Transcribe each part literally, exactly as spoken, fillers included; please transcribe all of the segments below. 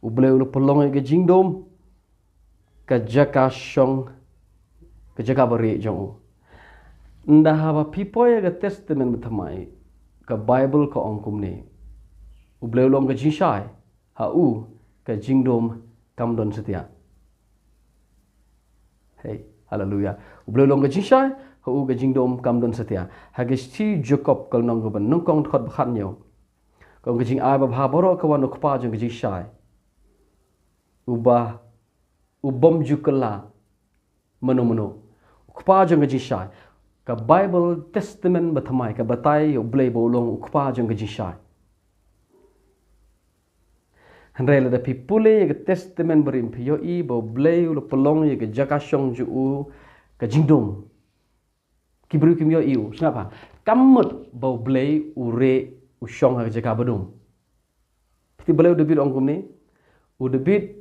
U Blei u la pynlong ïa ka jingdum ka jaka shong, ka jaka barieh jong u. Ynda haba phi poi ïa ka Testament Bathymmai, ka Baibl ka ong kumne: U Blei u long ka jingshai, ha u ka jingdum kam don satia. Hei, haleluya. U Blei u long ka jingshai, ha u ka jingdum kam don satia. Ha ka shithi Jakob ka lynnong kaba nyngkong dkhot ba khathynñiew, ka ong: Ka jingai babha baroh ka wan na u kpa jong ka jingshai, uba, u bym ju kylla mano mano. U kpa jong ka jingshai. Ka Baibl Testament Bathymmai ka batai ïa U Blei ba u long u kpa jong ka jingshai. Hynrei lada phi pule ïa ka Testament Barim, phi ïohi ba U Blei u la pynlong ïa ka jaka shong jong u ka jingdum. Ki briew kim ïohi u, sngap ha. Kam mut ba U Blei u rieh, u shong ha ka jaka badum. Phi tip balei u Dabid u ong kumne? U Dabid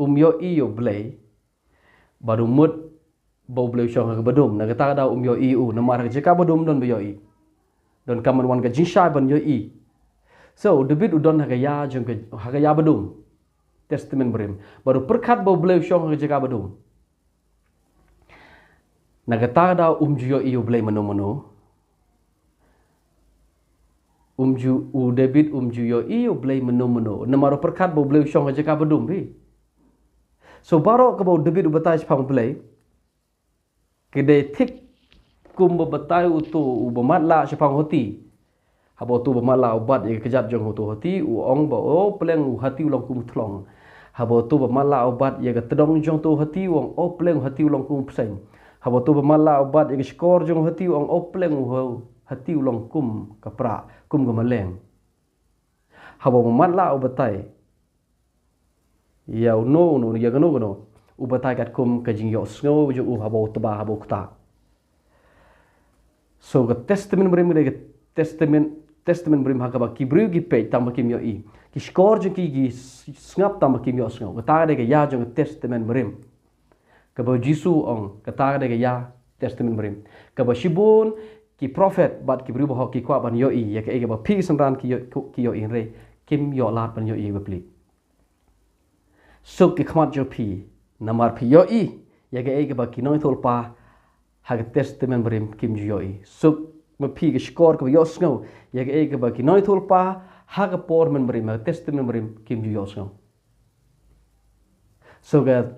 um ïohi ïa U Blei bad u mut ba U Blei u shong ha ka badum. Na kata ka daw um ïohi u, namar ha ka jaka badum don ba ïohi. Don, kam wan ka jingshai ban ïohi. So, u Dabid u don ha ka ïa jong ka, ha ka ïa badum. Testament Barim. Bad u pyrkhat ba U Blei u shong ha ka jaka badum. Na kata ka daw um ju ïohi ïa U Blei mano mano. Um ju, u Dabid um ju ïohi ïa U Blei mano mano, namar u pyrkhat ba U Blei u shong ha jaka badum, phi. So, baroh kaba u Dabid u batai shaphang U Blei, ka dei thik kumba batai uto uba matlah shaphang u hati. Haba uto uba matlah u bat ïa ka kjat jong uto u hati, u ong ba, "O pleng, u hati u long kum u thlong." Haba uto uba matlah u bat ïa ka tdong jong uto u hati, u ong, "O pleng, u hati u long kum u bseiñ." Haba uto uba matlah u bat ïa ka shkor jong u hati, u ong, "O pleng, u hati u long kum ka prah, kum ka maleng." Haba uba matlah u batai ïa uno uno, ïa kano kano, u batai katkum ka jingïohsngew jong u haba u tba, haba u ktah. So, ka Testament Barim ka dei ka Testament, Testament Barim ha kaba ki briew ki peit tang ba kim ïohi. Ki shkor jong ki ki s-, sngap tang ba kim ïohsngew. Kata ka dei ka ïa jong ka Testament Barim. Kaba u Jisu u ong, kata ka dei ka ïa Testament Barim. Kaba shibun ki prophet bad ki briew bahok ki kwah ban ïohi ïa kaei kaba phi ki synran ki ïoh-, ki ïohi, hynrei kim ïoh lad ban ïohi ïa kaba phi. Suk ki khmat jong phi namar phi ïohi ïa kaei kaba ki nongïathuhlypa ha ka Testament Barim kim ju ïohi. Suk ma phi ka shkor kaba ïohsngew ïa kaei kaba ki nongïathuhlypa ha ka por mynbarim, ha ka Testament Barim, kim ju ïohsngew. So ka